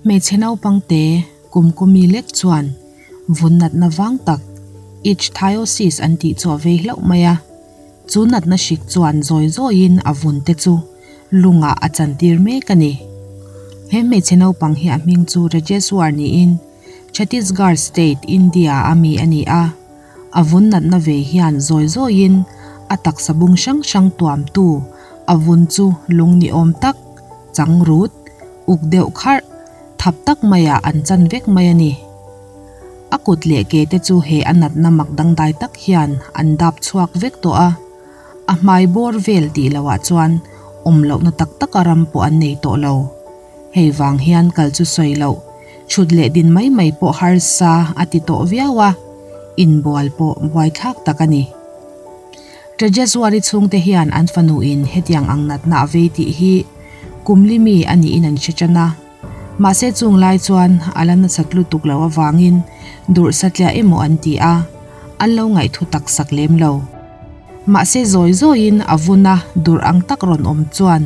Hmeichhe naupangte kum kumi lek chuan vun natna vang tak Ichthyosis an tih chu a vei hlauh mai a. Chu natna hrik chuan zawi zawiin a vun te chu lungah a chantir mek a ni. He hmeichhe naupang hi a hming chu Rajeswar niin Chhattisgarh state, India a mi a ni a. A vun natna ve hian zawi zawiin a taksa bung hrang hrang tuamtu a vun chu lung ni awm tak, chang rut, uk deuh kharh, thap tak maiah an chan vek mai a ni. A kut leh ke te chu he a natna mak dangdai tak hian an dap chhuak vek tawh a, a hmai bawr vel tih lohah chuan awm lohna tak taka ram pawh an nei tawh lo. Hei vang hian kal chu sawi loh, chhut leh din mai mai pawh harsa a ti tawh viau a, inbual pawh buaithlak tak a ni. Rajeswari chhungte hian an fanuin hetiang ang natna a vei tih hi kum li mi a niin an hre tan a. Mahse chung lai chuan a la nasat lutuk loh avangin durh satliah emaw an ti a, an lo ngaihthu tak sak lem lo. Mahse zawi zawiin a vun a durh ang tak rawn awm chuan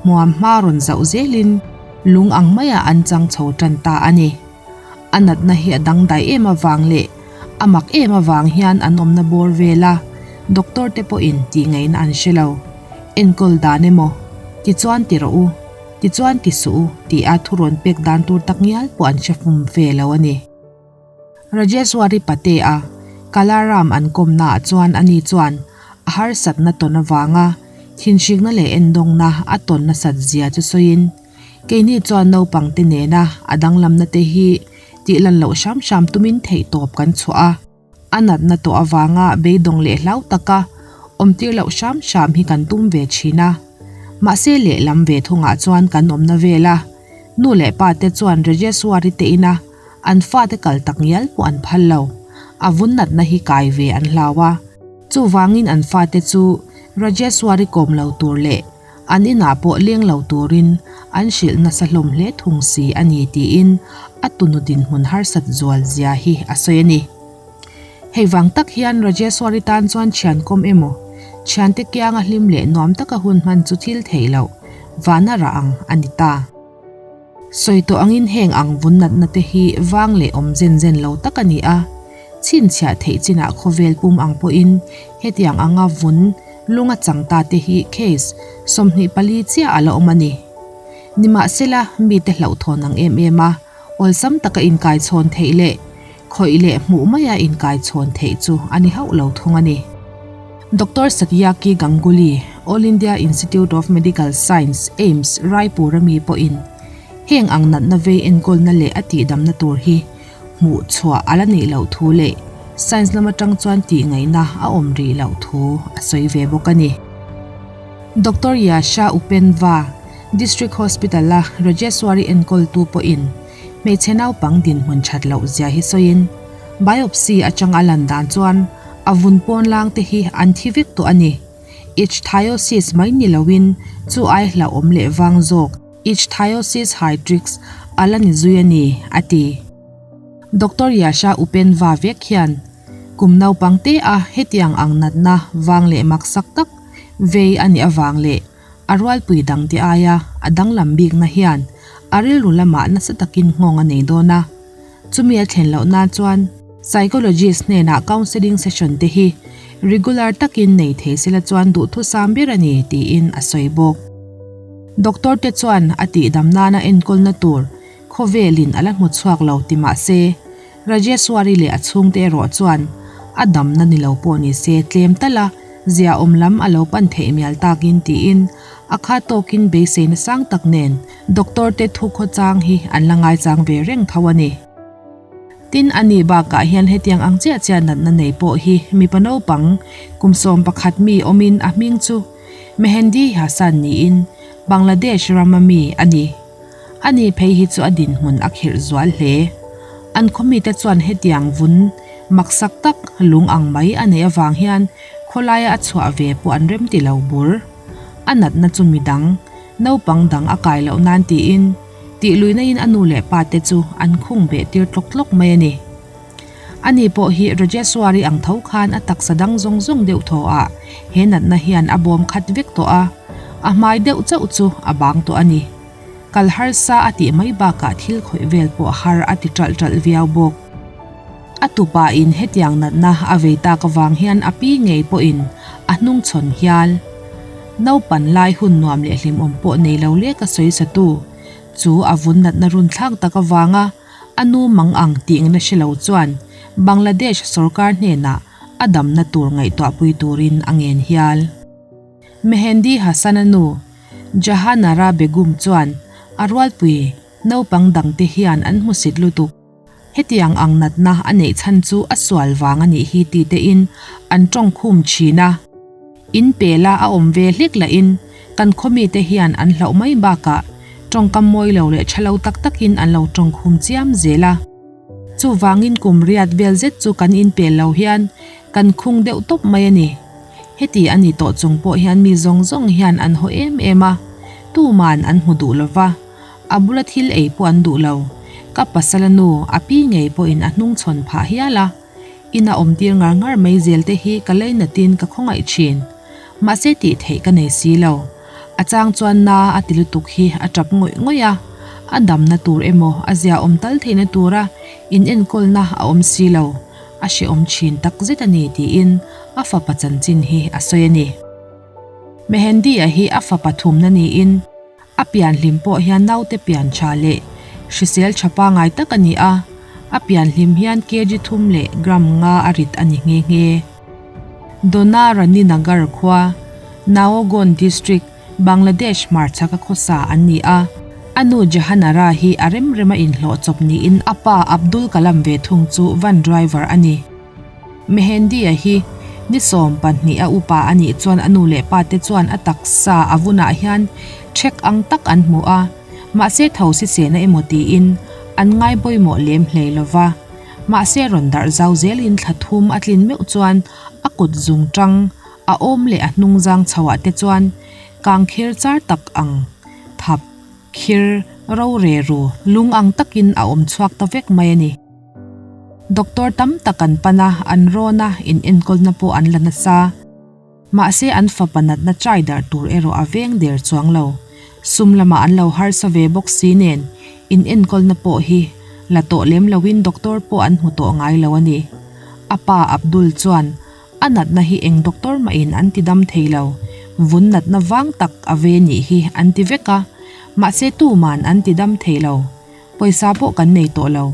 hmuam hma rawn zauh zelin lung ang maiah an chang chho tan ta a ni. A natna hi a dangdai em avang leh a mak em avang hian an awmna bawr vel a, doctor te pawhin tih ngaihna an hre lo. Enkawl dan emaw, tichuan ti rawh u, tichuan ti suh u tih a thurawn pek dan tur tak ngial pawh an hre fum ve lo a ni. Rajeswari Pate-a Kalaram an kawmnaah chuan ani chuan a harsatna tawn avanga thinhrikna leh endawngna a tawn nasat zia chu sawiin, Keini chuan naupangte nena a danglamna te hi tih lan loh hram hram tumin theihtawp kan chhuah a, a natna tawh avanga beidawng leh hlau taka awmtir loh hram hram hi kan tum ve thin a. Mahse lehlam ve thungah chuan kan awmna vel a, nu leh pa te chuan Rajeswari te ina an fate kal tak ngial pawh an phal lo, a vun natna hi kai ve an hlau a, chuvangin an fate chu Rajeswari kawm lo tur leh An inah pawh leng lo turin an hrilh nasa hlawm hle thung si a ni tiin a tunu dinhmun harsat zual zia hi a sawi a ni. Hei vang tak hian Rajeswari tan chuan thian kawm emaw, thiante kianga hlim leh nuam taka hun hman chu thil theih loh vana rah ang a ni ta. Sawi tawh angin heng ang vun natna te hi vang leh awm zen zen lo tak a ni a, chhinchhiah theih chinah khawvel pum ang pawhin hetiang anga vun lunga chang ta te hi case 24 chiah a la awm a ni. Nimahsela, mite hlauhthawn ang em em a, awlsam taka inkaichhawn theih leh khawih leh hmuh maia inkaichhawn theih chu a ni hauh lo thung a ni. Doctor Satyaki Ganguly, All India Institute of Medical Science, AIIMS, Raipur ami pawhin heng ang natna vei enkawlna leh a tihdamna tur hi hmuh chhuah a la nih loh thu leh science lam atang chuan tihngaihna a awm rih loh thu a sawi ve bawk a ni. Doctor Yasha Upenva, District Hospital-a Rajeswari enkawltu pawhin hmeichhe naupang dinhmun that loh zia hi sawiin biopsy atang a lan dan chuan a vun pawn lang te hi an thi vek tawh a ni. Ichthyosis mai ni loin chu ai hlauhawm leh vang zawk Ichthyosis hystrix a la ni zui a ni, a ti. Doctor Yasha Upenva vek hian kum naupang te a hetiang ang natna vang leh maksak tak vei a nih avang leh A rualpui dangte aia a danglam bikna hian a rilru lamah nasa takin nghawng a nei dawn a. Chumi a thlen loh nan chuan psychologist hnenah counselling session te hi regular takin nei thei sela chuan duhthusam ber a ni tiin a sawi bawk. Doctor te chuan a tihdam nana enkawlna tur khawvelin a la hmu chhuak lo ti mah se, Rajeswari leh a chhungte erawh chuan a damna ni lo pawh ni se tlem tal a ziaawm lam a lo pan theih mial takin tiin a kha tawkin beiseina sang tak nen doctor te thu khawchang hi an la ngaichang ve reng tho a ni. Tin, a ni bakah hian hetiang ang chiah chiah natna nei pawh hi mipa naupang kum 11 mi awmin a hming chu Mehendi Hasan niin Bangladesh rama mi a ni. Ani phei hi chu a dinhmun a khirh zual hle. An khawmite chuan hetiang vun maksak tak lung ang mai a neih avang hian khawlaia a chhuah ve pawh an remti lo bur. A natna chu midang, naupang dang a kai loh nan tiin tih luihna-in a nu leh pa te chu an khung beh tir tlawk tlawk mai a ni. Ani pawh hi Rajeswari ang tho khan a taksa dang zawng zawng deuh thaw ah he natna hian a bawm khat vek tawh a, a hmai deuh chauh chu a bang tawh a ni. Kal harsa a tih mai bakah thil khawih vel pawh har a ti ṭalh ṭalh viau bawk. A tupa in hetiang natna a vei tak avang hian a pi ngei pawhin a hnungchhawn hial. Naupan lai hun nuam leh hlimawm pawh nei lo lek a sawi satu chu a vun natna run thlak tak avanga a nu mang ang tih ngna hre lo chuan Bangladesh sorkar hnenah a damna tur ngaihtuahpui turin a ngen hial. Mehendi Hasan-a nu Jahanara Begum chuan a rualpui naupang dangte hian an hmusit lutuk. Hetiang ang natna a neih chhan chu a sual vang a nih hi ti tein an tawng khum thin a. In pela a awm ve hlek lahin kan khaw mite hian an hlauh mai bakah tawngkam mawi lo leh tha lo tak takin an lo tawng khum chiam zel a. Chuvangin kum riat vel zet chu kan inpel lo hian kan khung deuh tawp mai a ni. Heti a ni tawh chung pawh hian mi zawng zawng hian an haw em em a, tuman an hmu duh lo va, a bula thil ei pawh an duh lo. Ka pasal a nu, a pi ngei pawhin a hnungchhawn phah hial a. Ina awmtir ngar ngar mai zel te hi ka lainatin ka khawngaih thin. Mahse tih theih ka nei si lo. A chang chuan na a ti lutuk hi a tap ngawih ngawih a, a damna tur emaw a zia awm tal theihna tura in enkawlna a awm si lo, a hrehawm thin tak zet a ni tiin a fapa chanchin hi a sawi a ni. Mehendi-a hi a fapa thumna niin A pian hlim pawh hian naute pian tha leh hrisel tha pangai tak a ni a, a pian hlim hian kg thum leh gram nga a rit a ni nghe nghe. Dona Rani Nagar khua, Naogaon District, Bangladesh hmarchhaka khawsa an ni a, a nu Jahanara hi a remrema inhlawh chawp niin a pa Abdul Kalam ve thung chu van driver a ni. Mehendi-a hi ni 12 a upa a nih chuan a nu leh pa te chuan a taksa a vunah hian ṭhek ang tak an hmu a, mahse tho si sena emaw tiin an ngai pawimawh lem hlei lo va. Mahse rawn darh zau zelin thla thum a tlin meuh chuan a kut zung ṭang, a awm leh a hnung zang chhoah te chuan kang khir char tak ang thap khir ro re ru lung ang takin a awm chhuak ta vek mai a ni. Doctor tam tak an pan a, an rawn a, in enkawlna pawh an la nasa. Mahse an fapa natna chai darh tur erawh a veng der chuang lo. Sum lamah an lo harsa ve bawk si nen, in enkawlna pawh hi la tawh lem loin doctor pawh an hmu tawh ngai lo a ni. A pa Abdul chuan a natna hi eng doctor mahin an ti dam thei lo, vun natna vang tak a ve nih hi an ti vek a, mahse tuman an ti dam thei lo. Pawisa pawh kan nei tawh lo.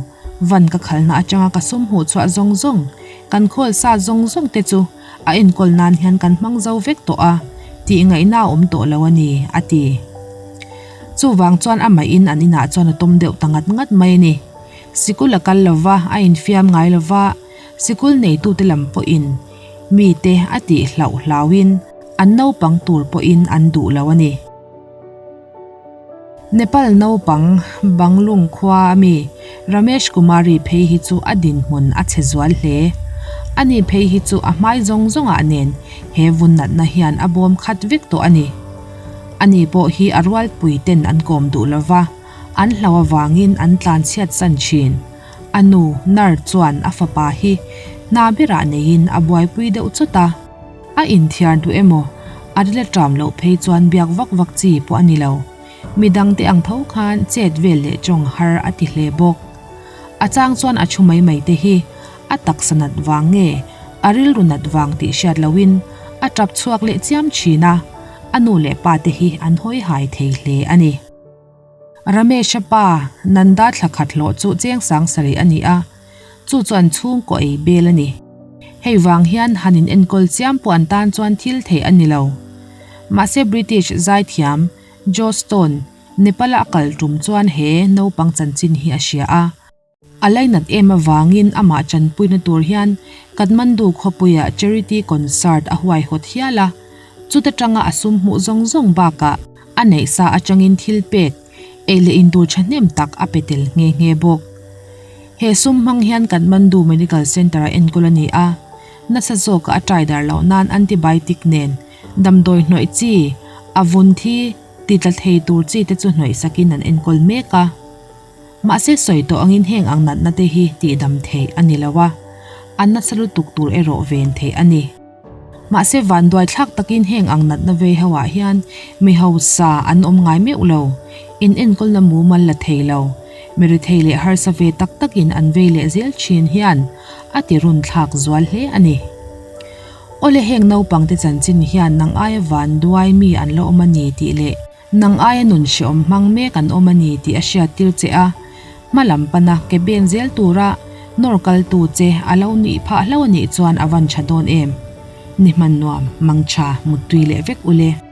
Van ka khalna atanga ka sum hmuh chhuah zawng zawng, kan khawl sa zawng zawng te chu a enkawl nan hian kan hmang zo vek tawh a, tih ngaihna a awm tawh lo a ni, a ti. Chuvang chuan amahin an inah chuan a tawm deuh ta ngat ngat mai a ni. Sikul a kal lo va, a infiam ngai lo va, sikul neitute lam pawhin mite a tih hlauh hlauhin an naupang tur pawhin an duh lo a ni. Nepal naupang Banglung khua ami Ramesh Kumari phei hi chu a dinhmun a chhe zual hle. Ani phei hi chu a hmai zawng zawngah nen he vun natna hian a bawm khat vek tawh a ni. Ani pawh hi a rualpui ten an kawm duh lova, an hlau avangin an tlan chhiat san thin. A nu Nar chuan a fapa hi hna berah neiin a buaipui deuh chawt a. A inthiar duh emaw, a ril a ṭam loh phei chuan biak vak vak chi pawh a ni lo. Midangte ang tho khan chet vel leh tawng har a ti hle bawk. A chang chuan a thu mai mai te hi a taksa nat vang nge a rilru nat vang tih hriat lohin a ṭap chhuak leh chiam ṭhin a, a nu leh pa te hi an hawi hai thei hle a ni. Ramesh-a pa Nanda thla khat hlawh chu cheng sang sarih a ni a, chu chu an chhungkaw ei bel a ni. Hei vang hian han in enkawl chiam pawh an tan chuan thil theih a ni lo. Mahse British zaithiam Joe Stone Nepal-a a kal tum chuan he naupang chanchin hi a hria a. A lainat em avangin amah chanpuina tur hian Kathmandu khawpuia charity concert a huaihawt hial a, chuta tanga a sum hmuh zawng zawng bakah a neih sa atangin thil pek ei leh intur thahnem tak a pe tel nghe nghe bawk. He sum hmang hian Kathmandu Medical Centre a enkawl a ni a, nasa zawka a ṭai dar loh nan antibiotic nen damdawi hnawih chi, a vun thi ti tla thei tur chi te chu hnawih sakin an enkawl mek a. Mahse sawi tawh angin heng ang natna te hi tihdam theih a ni lo a, a nasa lutuk tur erawh ven theih a ni. Mahse vanduai thlak takin heng ang natna vei ho ah hian mi hausa an awm ngai meuh lo. In enkawlna mumal la thei lo, mi rethei leh harsa ve tak takin an vei leh zel thin hian a ti runthlak zual hle a ni. Awle heng naupangte chanchin hian nang aia vanduai mi an la awm a ni tih leh nang aia nun hreawm hmang mek an awm a ni tih a hriattir che a, hma lam pana ke ben zel tura nawr kaltu che a lo nih phah hlauh a nih chuan a van tha dawn em? Ni hman nuam, mangtha, muttui leh vek ule.